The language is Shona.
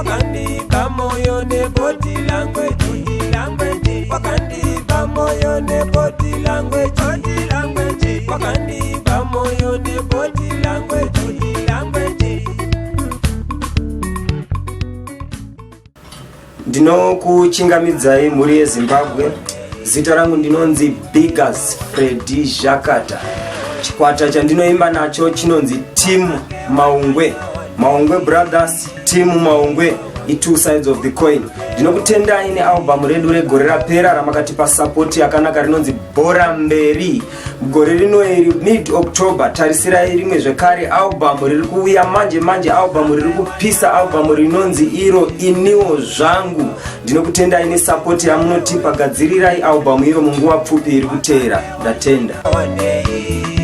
Wakandipa moyo nebody language, language. Wakandipa moyo nebody language, language. Wakandipa moyo nebody language, language. Ndinokuchingamidzai mhuri yeZimbabwe. Zita rangu ndinonzi Biggers Freddy Zhakata. Chikwata chandinoimba nacho chinonzi Team Maungwe, Maungwe Brothers, Team Maungwe i-two sides of the coin. Ndinokutendai nealbhamu redu regore rapera ramakatipa sapoti yakanaka rinonzi Bhora Mberi. Gore rino iri mid October tarisirai rimwe zvekare albhamu riri kuuya manje manje, albhamu riri kupisa, albhamu rinonzi iro Iniwo Zvangu. Ndinokutendai nesapoti yamunotipa. Gadzirirai albhamu iro munguva pfupi iri kuteera. Ndatenda. Onei.